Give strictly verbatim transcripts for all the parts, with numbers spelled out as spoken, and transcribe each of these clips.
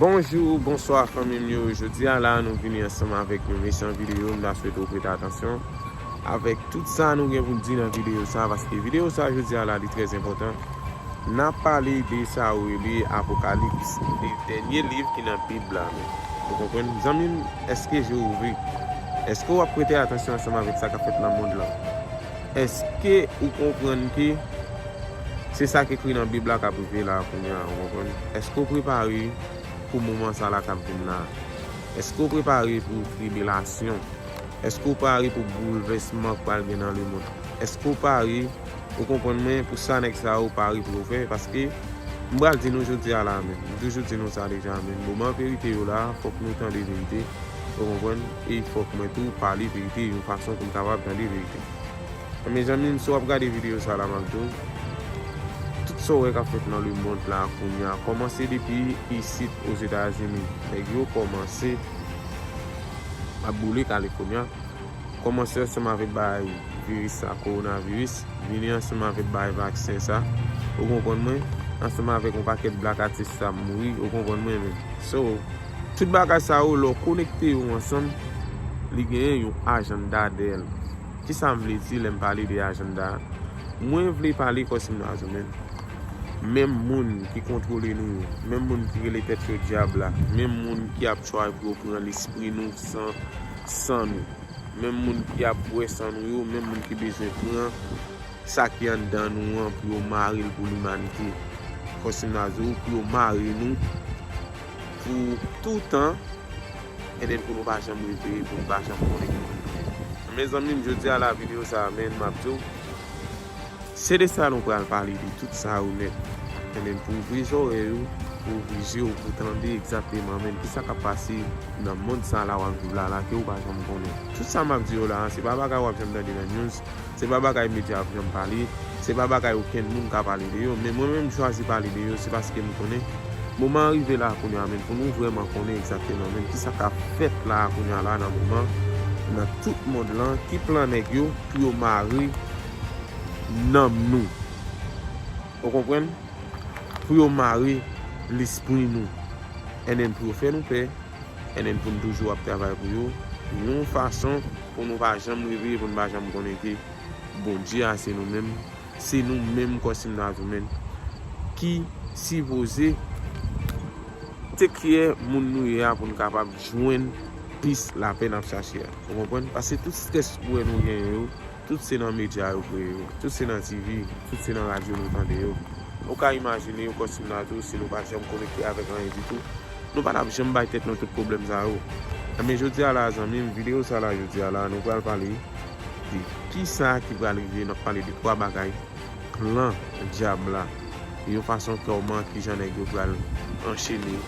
Bonjou, bonswa fanmi m yo. Jodi a la, nou vini ansanm avèk yon mechan videyo. M ta swete w prete atansyon avèk tout sa nou gen pou n di nan videyo sa, paske videyo sa jodi a la, li trè enpòtan. N ap pale de sa yo rele Apokalips, de dènye liv ki nan Bib la menm. Ou konprann? Zanmi m, èske je w ouvri? Èske w ap prete atansyon ansanm avèk sa k ap fèt nan mond lan? Èske ou konprann ke se sa k ekri nan Bib la k ap rive la kounye a, ou konprann? Èske w prepare pou moman sa la k ap vin la? Èske w prepare pou tribilasyon? Èske w pare pou boulvèsman k pral gen nan lemonn? Èske w pare, ou konprann mwen, pou sa nèg sa yo pare pou yo fè? Paske m pral di nou jodi a la menm, m toujou di nou sa deja menm, moman verite yo la, fòk nou tande verite, ou konprann? E fòk mwen tou pale verite yon fason pou m kapab tande verite. Mezanmi, si w ap gade videyo sa la, m ap di w, tout sa w wè k ap fèt nan lemonn la kounye a, kòmanse depi isit Ozetazini, nèg yo kòmanse ap boule California, kòmanse ansanm avèk bagay viris sa, kowonaviris, vini ansanm avèk bagay vaksen sa, ou konprann mwen, ansanm avèk yon pakèt blak atis sa mouri, ou konprann mwen menm. So, tout bagay sa yo, lè w konekte yo ansanm, li genyen yon ajanda dèyè l. Kisa m vle di lè m pale de ajanda? Mwen vle pale kòm si m ta di w menm. Menm moun ki kontwole nou yo, menm moun ki rele tèt yo dyab la, menm moun ki ap try pou yo pran lespri nou san, san nou, menm moun ki ap bwè san nou yo, menm moun ki bezwen pran sa ki anndan nou an pou yo mare l pou limanite. Kòm si m ta di w, pou yo mare nou pou toutan, and then pou nou pa janm reveye, pou nou pa janm konnen ki moun nou ye. Mezanmi, jodi a la videyo sa a, men m ap di w, se de sa nou pral pale, de tout sa yo nèt. And then pou ouvri zòrèy ou, pou ouvri je w, pou tande egzakteman, men kisa k ap pase nan mond sa la w ap viv la, la ke ou pa janm konnen. Tout sa m ap di yo la, se pa bagay w ap janm tande nan news, se pa bagay medya ap janm pale, se pa bagay okenn moun ka pale de yo, men mwen menm m chwazi pale de yo, se paske m konnen moman an rive la kounye a, men pou nou vrèman konnen egzakteman, men kisa k ap fèt la kounye a la nan moman, nan tout mond lan, ki plan nèg yo pou yo mare nanm nou. Ou konprann? Pou yo mare lespri nou. And then pou yo fè nou pè, and then pou n toujou ap travay pou yo, yon fason pou nou pa janm reveye, pou n pa janm konnen ke Bondye a se nou menm, se nou menm kòm si m ta di w menm, ki sipoze take care moun nou ye a pou n kapab jwenn peace, lapè n ap chache a. Ou konprann? Paske tout strès ou wè nou genyen yo, tout se nan medya yo kreye yo, tout se nan T V, tout se nan radyo nou tande yo. Ou ka imajine yo kòm si m ta di w, si nou pa janm konekte avèk anyen ditou, nou pa t ap janm bay tèt nou tout pwoblèm sa yo. Enben, jodi a la, zanmi m, videyo sa la, jodi a la, nou pral pale de kisa ki pral rive, n ap pale de twa bagay, plan dyab la, yon fason kòman, kijan nèg yo pral anchene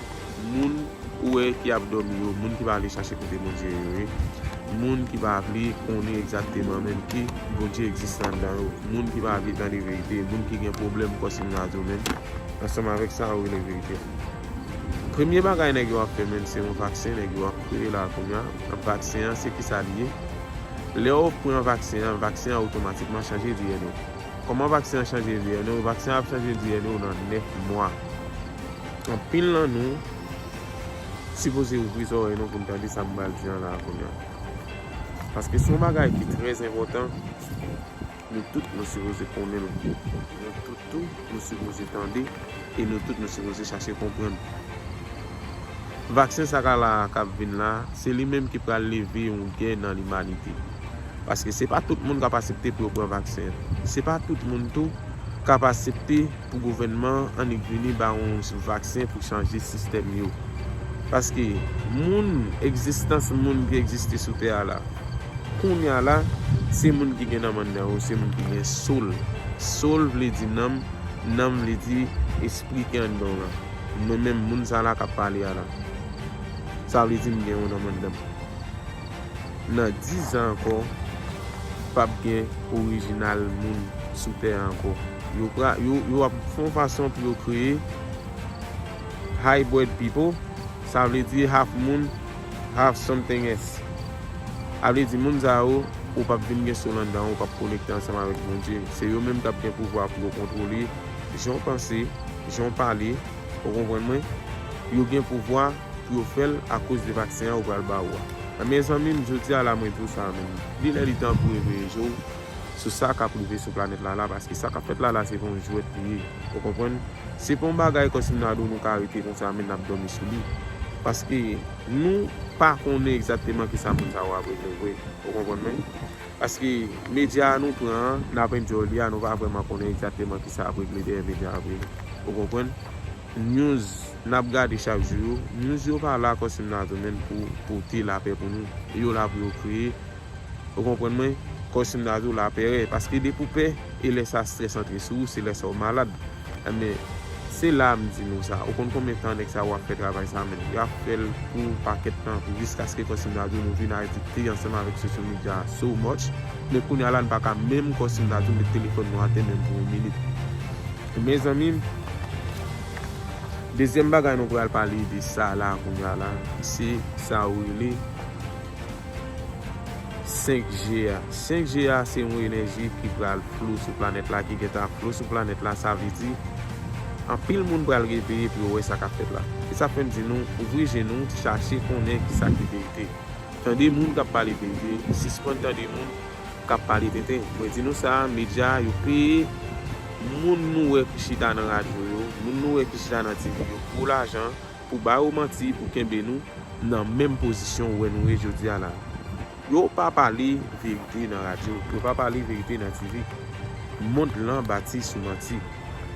moun ou wè ki ap dòmi yo, moun ki pa vle chache kote Bondye yo ye, moun ki pa vle konnen egzakteman menm ke Bondye egziste anndan yo, moun ki pa vle tande verite, moun ki gen pwoblèm kòm si m ta di w menm, ansanm avèk sa yo rele verite. Premye bagay nèg yo ap fè menm, se yon vaksen nèg yo ap kreye la kounye a. Vaksen an, se kisa li ye? Lè w pran vaksen an, vaksen an otomatikman chanje D N A w. Kòman vaksen an chanje D N A w? Vaksen an ap chanje D N A w nan nèf mwa. Anpil nan nou sipoze ouvri zòrèy nou pou n tande sa m pral di an la kounye a. Paske se yon bagay ki trè enpòtan, nou tout nou sipoze konnen l. Nou tout tou, nou sipoze tande, e nou tout nou sipoze chache konprann. Vaksen sa k a la, k ap vin la, se li menm ki pral leve yon gè nan limanite. Paske se pa tout moun k ap aksepte pou yo pran vaksen an. Se pa tout moun tou k ap aksepte pou gouvènman an annik vini ba yon vaksen pou chanje sistèm yo. Paske moun, egzistans moun ki egziste sou tè a la, kounye a la, se moun ki gen nanm anndan yo, se moun ki gen soul. Soul vle di nanm, nanm vle di espri ki anndan w lan. Mwen menm, moun sa la k ap pale a la, sa vle di m gen yon nanm anndan m. Nan diz an ankò, p ap gen orijinal moun sou tè a ankò. Yo pra-, yo, yo ap fè yon fason pou yo kreye hybrid people, sa vle di half moun, half something else. Sa vle di moun sa yo, ou p ap vin gen soul anndan w, ou p ap konekte ansanm avèk Bondye. Se yo menm k ap gen pouvwa pou yo kontwole jan w panse, jan w pale, ou konprann mwen? yo gen pouvwa pou yo fè l akoz de vaksen an yo pral ba ou a. Men zanmi m, jodi a la mwen di w sa menm. Li lè li tan pou reveye je w sou sa k ap rive sou planèt la la, paske sa k ap fèt la la se pa yon jwèt li ye. Ou konprann? Se pa yon bagay kòm si m ta di w nou ka rete konsa men n ap dòmi sou li. Paske nou pa konnen egzakteman kisa moun sa yo ap regle vre. Ou konprann mwen? Paske medya a nou pran an, n ap enjoy li a, nou pa vrèman konnen egzakteman kisa ap regle dèyè medya a vre. Ou konprann? News, n ap gade chak jou yo. News yo pa la kòm si m ta di w menm pou pote lapè pou nou. Yo la pou yo kreye, ou konprann mwen, kòm si m ta di w lapèrè. Paske depi w pè, e lè sa strès antre sou ou, se lè sa w malad. Enben, se la m di nou sa. Ou konn konbyen tan nèg sa yo ap fè travay sa menm? Y ap fè l pou yon pakèt tan, pou jiskaske kòm si m ta di w nou vin adikte ansanm avèk social media so much. Men kounye a la, n pa ka menm kòm si m ta di w met telefòn nou atè menm pou yon minit. Men zanmi m, dezyèm bagay nou pral pale de sa la kounye a la, se sa yo rele senk G a. Senk G a se yon enèji ki pral flou sou planèt la, ki gentan ap flou sou planèt la, sa vle di anpil moun pral reveye pou yo wè sa k ap fèt la. E sa fè m di nou, ouvri je nou, chache konnen kisa ki verite. Tande moun k ap pale verite, sispann tande moun k ap pale tenten. Mwen di nou sa, medya yo peye moun nou wè ki chita nan radyo yo, moun nou wè ki chita nan T V yo, gwo lajan pou ba yo manti, pou kenbe nou nan menm pozisyon ou wè nou ye jodi a la. Yo pa pale verite nan radyo, yo pa pale verite nan T V. Mond lan bati sou manti.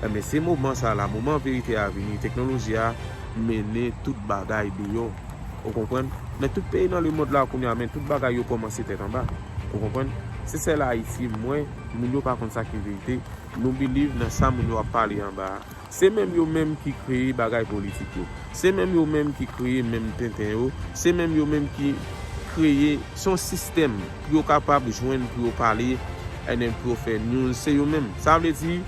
Enben, se moman sa la, moman verite a vini, teknoloji a mennen tout bagay deyò. Ou konprann? Men tout peyi nan lemonn la kounye a, men tout bagay yo kòmanse tèt anba. Ou konprann? Se sèl Ayiti, m wè, moun yo pa konn sa ki verite. Nou believe nan sa moun yo ap pale anba a. Se menm yo menm ki kreye bagay politik yo. Se menm yo menm ki kreye menm tenten yo. Se menm yo menm ki kreye, se yon sistèm pou yo kapab jwenn, pou yo pale, and then pou yo fè news. Se yo menm. Sa vle di,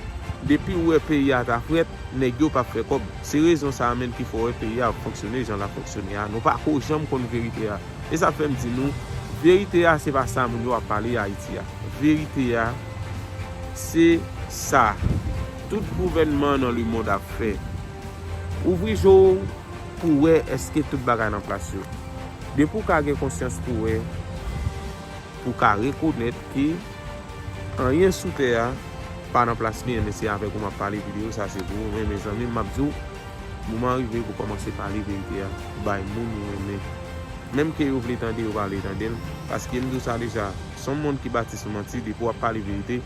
depi w wè peyi a ta frèt, nèg yo p ap fè kòb. Se rezon sa a menm ki fè w wè peyi a ap fonksyone jan l ap fonksyone a. Nou pa ko janm konn verite a. E sa fè m di nou, verite a se pa sa moun yo ap pale Ayiti a. Verite a, se sa tout gouvènman nan lemonn ap fè. Ouvri je w pou wè èske tout bagay nan plas yo. Depi w ka gen konsyans pou wè, pou w ka rekonèt ke anyen sou tè a pa nan plas li, enben se avèk ou m ap pale, videyo sa se pou ou. Men mezanmi, m ap di w, moman an rive pou kòmanse pale verite a bay moun ou renmen. Menm ke yo vle tande, yo pa vle tande l, paske m di w sa deja, se yon mond ki bati sou manti, depi w ap pale verite,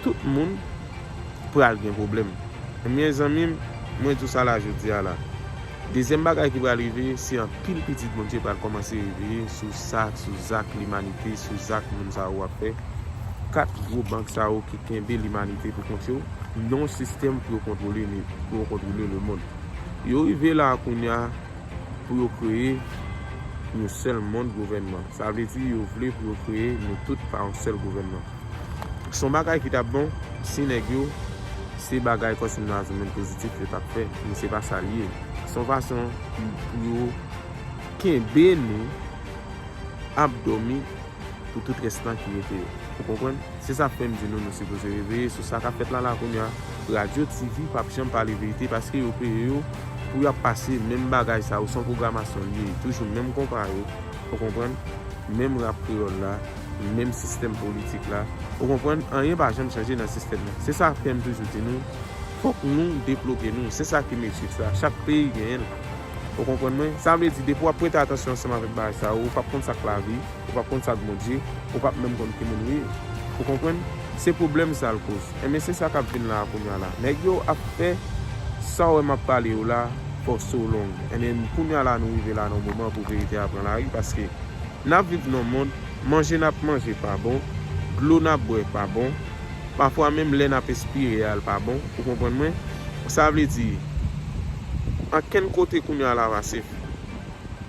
tout moun pral gen pwoblèm. Ebyen, zanmi m, mwen di w sa la jodi a la. Dezyèm bagay ki pral rive, se anpil pitit Bondye pral kòmanse reveye sou sa, sou zak limanite, sou zak moun sa yo ap fè. Kat gwo bank sa yo ki kenbe limanite pou kont yo, nan yon sistèm pou yo kontwole, pou yo kontwole lemonn. Yo rive la kounye a, pou yo kreye yon sèl mond gouvènman. Sa vle di yo vle pou yo kreye nou tout pa yon sèl gouvènman. Se yon bagay ki t ap bon si nèg yo se bagay kòm si m ta di w menm pozitif yo t ap fè, men se pa sa l ye. Se yon fason pou yo kenbe nou ap dòmi pou tout rès tan ki rete yo. Ou konprann? Se sa k fè m di nou, nou sipoze reveye sou sa k ap fèt la la kounye a. Radyo, T V p ap janm pale verite paske yo peye yo pou y ap pase menm bagay sa yo, se yon pwogramasyon l ye, toujou menm konpa yo. Ou konprann? Menm rap kreyòl la, menm sistèm politik la. Ou konprann? Anyen pa janm chanje nan sistèm nan. Se sa k fè m toujou di nou, fòk nou debloke nou. Se sa ki Matrix la. Chak peyi genyen l. Ou konprann mwen? Sa vle di, depi w ap prete atansyon ansanm avèk bagay sa yo, ou p ap konn sa k lavi, ou p ap konn sa k Bondye, ou p ap menm konn ki moun ou ye. Ou konprann? Se pwoblèm sa l koz. Enben, se sa k ap vin la a kounye a la. Nèg yo ap fè sa w wè m ap pale yo la for so long. Enben, kounye a la, nou rive la nan yon moman pou verite a pran lari, paske n ap viv nan yon mond, manje n ap manje pa bon, dlo n ap bwè pa bon, pafwa menm lè n ap espire a l pa bon, ou konprann mwen? Sa vle di, ankenn kote kounye a la pa safe.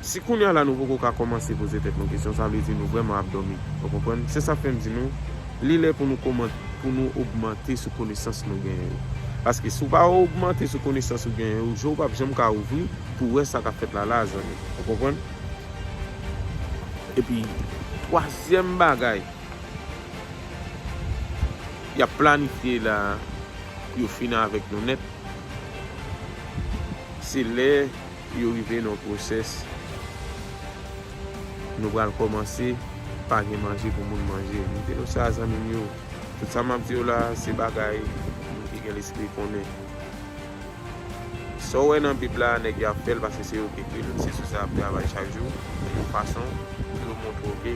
Si kounye a la nou poko ka kòmanse poze tèt nou kesyon, sa vle di nou vrèman ap dòmi. Ou konprann? Se sa k fè m di nou, li lè pou nou kòman-, pou nou ogmante sou konesans nou genyen yo. Paske si w pa ogmante sou konesans ou genyen yo, je w p ap janm ka ouvri pou w wè sa k ap fèt la la, zanmi. Ou konprann? Epi, twazyèm bagay, y ap planifye la pou yo fini avèk nou nèt. Se lè yo rive nan yon pwosès, nou pral kòmanse pa gen manje pou moun manje. Mete nou sa, zanmi m yo. Tout sa m ap di yo la, se bagay moun ki gen lespri konnen. Sa w wè nan Bib la, nèg yo ap fè l paske se yo ki ekri l. Se sou sa y ap travay chak jou. Se yon fason pou yo montre w ke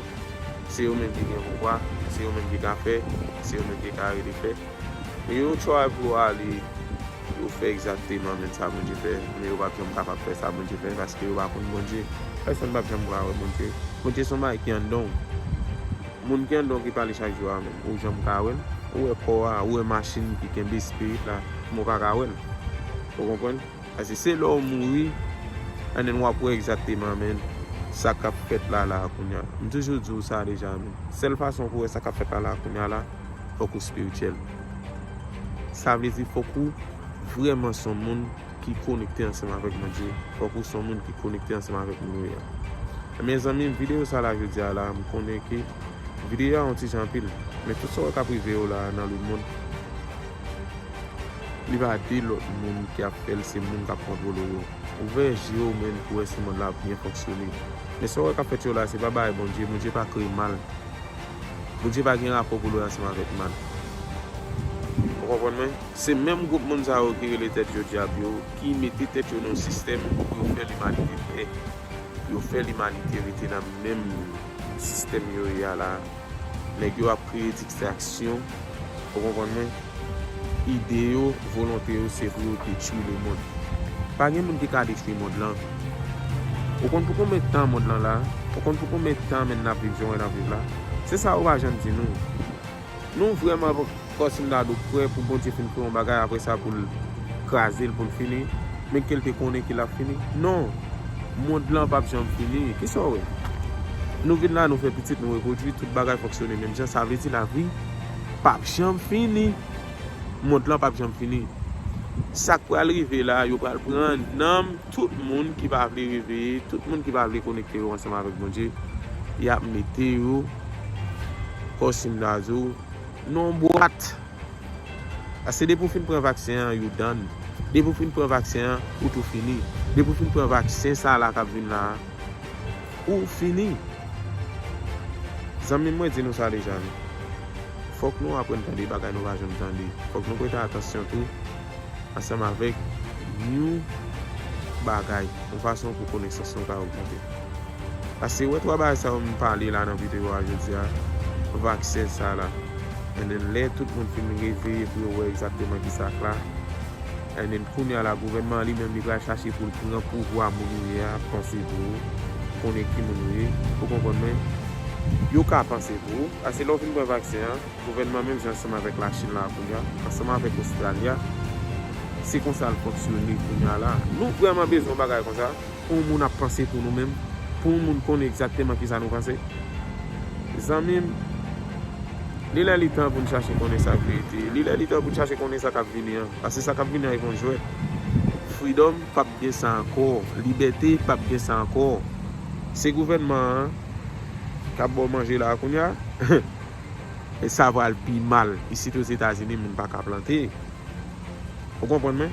se yo menm ki gen pouvwa, se yo menm ki ka fè, se yo menm ki ka rele fè. Men yo try pou yo ale, yo fè egzakteman menm sa Bondye fè, men yo p ap janm kapab fè sa Bondye fè, paske yo pa konn Bondye. Pèsonn p ap janm ka wè Bondye. Bondye se yon bagay ki anndan w. Moun ki anndan w ki pale chak jou a menm, ou janm ka wè l? Ou wè kò a, ou wè machin ki kenbe spirit la, men w pa ka wè l. Ou konprann? Paske se lè w mouri, and then w ap wè egzakteman, men, sa k ap fèt la, la, kounye a. M toujou di w sa deja, men. Sèl fason pou w wè sa k ap fèt la, la, kounye a la, fòk ou espirityèl. Sa vle di, fòk ou vrèman se yon moun ki konekte ansanm avèk Bondye. Fòk ou se yon moun ki konekte ansanm avèk moun ou ye a. Ebyen, zanmi m, videyo sa la, jodi a la, m konnen ke videyo a yon ti jan anpil. Men tout sa w wè k ap rive yo la nan lemonn, li pa de lòt moun ki ap fè l, se moun k ap kontwole yo. Ouvè je w, men, pou wè si mond la ap byen fonksyone. Men sa w wè k ap fèt yo la, se pa bagay Bondye. Bondye pa kreye mal. Bondye pa gen rapò pou l wè ansanm avèk mal. Ou konprann mwen? Se menm gwoup moun sa yo ki rele tèt yo dyab yo, ki mete tèt yo nan yon sistèm pou yo fè limanite pè. Pou yo fè limanite rete nan menm sistèm yo ye a la. Nèg yo ap kreye distraksyon. Ou konprann mwen? Ide yo, volonte yo, se pou yo detwi lemonn. Pa gen moun ki ka detwi mond lan. Ou konn pou konbyen tan mond lan la? Ou konn pou konbyen tan, men, n ap viv jan w wè n ap viv la? Se sa yo pa janm di nou. Nou vrèman, kòm si m ta di w, kwè pou Bondye fin kreye yon bagay, apre sa pou l kraze l, pou l fini, men ke l te konnen ke l ap fini? Non. Mond lan p ap janm fini. Kisa w wè? Nou vin la, nou fè pitit, nou repwodui, tout bagay fonksyone menm jan. Sa vle di lavi p ap janm fini. Mond lan p ap janm fini. Sa k pral rive la, yo pral pran nanm tout moun ki pa vle reveye, tout moun ki pa vle konekte yo ansanm avèk Bondye. Y ap mete yo, kòm si m ta di w, nan yon bwat. Paske depi w fin pran vaksen an, you done. Depi w fin pran vaksen an, ou tou fini. Depi w fin pran vaksen sa la k ap vin la a, ou fini. Zanmi m, mwen di nou sa deja, wi. Fòk nou aprann tande bagay nou pa janm tande. Fòk nou prete atansyon tou ansanm avèk yon bagay, yon fason pou konesans nou ka ogmante. Paske wè twa bagay sa yo m pale la nan videyo a jodi a, vaksen sa la. And then lè tout moun fin reveye pou yo wè egzakteman kisa k la, and then kounye a la, gouvènman an li menm li pral chache pou l pran pouvwa moun ou ye a, panse pou ou, konnen ki moun ou ye, ou konprann mwen? Yo ka panse pou ou, paske lè w fin pran vaksen an, gouvènman menm jan ansanm avèk Lachin la kounye a, ansanm avèk Ostrali a, se konsa l fonksyone kounye a la. Nou vrèman bezwen yon bagay konsa? Pou yon moun ap panse pou nou menm, pou yon moun konnen egzakteman kisa nou panse. Zanmi m, li lè li tan pou n chache konnen sa k verite. Li lè li tan pou n chache konnen sa k ap vini an. Paske sa k ap vini an e pa yon jwèt. Freedom p ap gen sa ankò. Libète p ap gen sa ankò. Se gouvènman an k ap ba w manje la a kounye a. E sa pral pi mal. Isit Ozetazini, moun pa ka plante. Ou konprann mwen?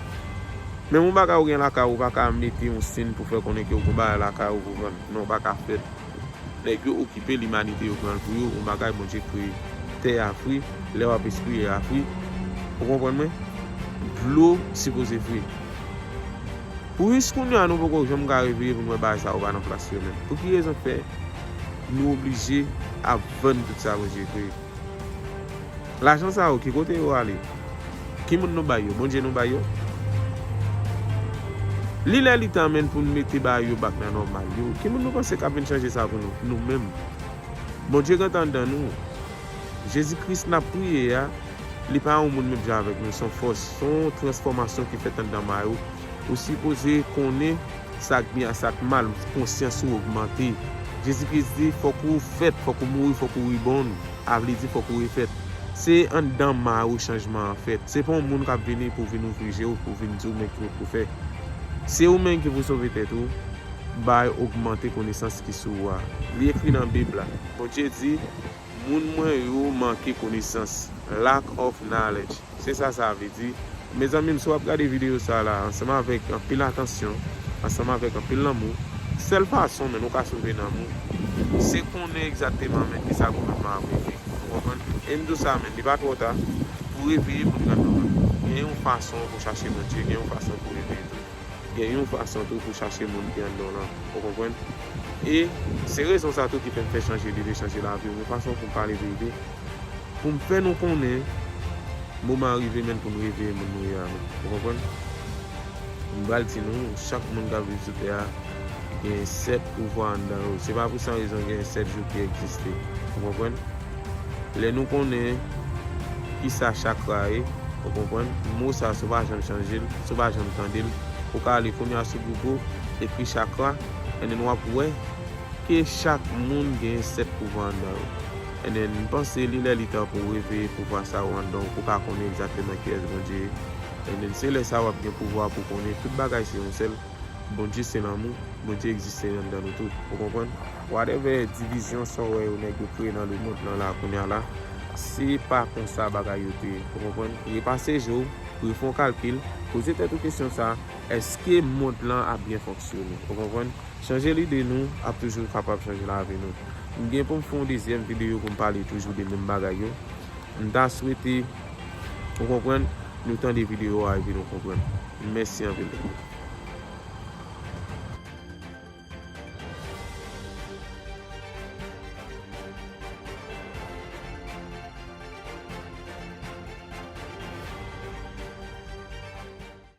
Menm yon bagay ou gen lakay ou, ou pa ka mete yon siy pou fè konnen ke ou gen bagay lakay ou pou vann. Non, pa ka fèt. Nèg yo okipe limanite, yo pran l pou yo, yon bagay Bondye kreye. Tè a fri, lè w ap espire a fri. Ou konprann mwen? Dlo sipoze fri. Pou jis kounye a, nou poko janm ka reveye pou n wè bagay sa yo pa nan plas yo menm. Pou ki rezon k fè nou oblije ap vann tout sa Bondye kreye? Lajan sa yo, ki kote yo ale? Ki moun nou bay yo? Bondye nou bay yo? Li lè li tan menm pou n mete bagay yo back nan nòmal yo. Ki moun nou panse k ap vin chanje sa pou nou? Nou menm. Bondye gentan anndan nou. Jezi Kris n ap priye a, li pa yon moun menm jan avèk nou, se yon fòs, se yon transfòmasyon ki fèt anndan may ou. Ou sipoze konnen sa k byen ak sa k mal, konsyans ou ogmante. Jezi Kris di, fòk ou fèt, fòk ou mouri, fòk ou reborn. A vle di fòk ou refèt. Se anndan may ou chanjman an fèt. Se pa yon moun k ap vini pou vin ouvri je w, pou vin di w men ki w pou fè. Se ou menm ki pou sove tèt ou, bay ogmante konesans ki sou ou a. Li ekri nan Bib la. Bondye di, moun mwen yo manke konesans. Lack of knowledge. Se sa sa vle di. Mezanmi m, si w ap gade videyo sa la ansanm avèk anpil atansyon, ansanm avèk anpil lanmou. Sèl fason, men, nou ka sove nanm ou, se konnen egzakteman, men, kisa gouvènman ap regle. Ou konprann? E m di w sa, men, li pa twò ta pou reveye moun k anndan w lan. Gen yon fason pou chache Bondye, gen yon fason pou reveye tou. Gen yon fason tou pou chache moun ki anndan w lan. Ou konprann? E se rezon sa tou ki fè m fè chanje lide, chanje lavi m, yon fason pou m pale verite. Pou m fè nou konnen, moman an rive, men, pou n reveye moun nou ye a, men. Ou konprann? M pral di nou, chak moun k ap viv sou tè a gen sèt pouvwa anndan yo. Se pa pou san rezon gen sèt jou ki egziste. Ou konprann? Lè nou konnen kisa chakra ye, ou konprann? Mo sa, si w pa janm chanje l, si w pa janm tande l, ou ka ale kounye a sou Google, ekri chakra, and then w ap wè ke chak moun gen sèt pouvwa anndan yo. And then, m panse li lè li tan pou w reveye pouvwa sa yo anndan w, pou w ka konnen egzakteman kiyès Bondye ye. And then, se lè sa w ap gen pouvwa pou w konnen tout bagay se yon sèl. Bondye se lanmou, Bondye egziste anndan nou tout. Ou konprann? Whatever divizyon sa w wè yo nèg yo kreye nan lemonn lan la kounye a la, se pa konsa bagay yo te ye. Ou konprann? Repase je w, refè yon kalkil, poze tèt ou kesyon sa, èske mond lan ap byen fonksyone? Ou konprann? Chanje lide nou ap toujou kapab chanje lavi nou. M gen pou m fè yon dezyèm videyo pou m pale toujou de menm bagay yo. M ta swete, ou konprann, nou tande videyo a epi nou konprann. Mèsi anpil.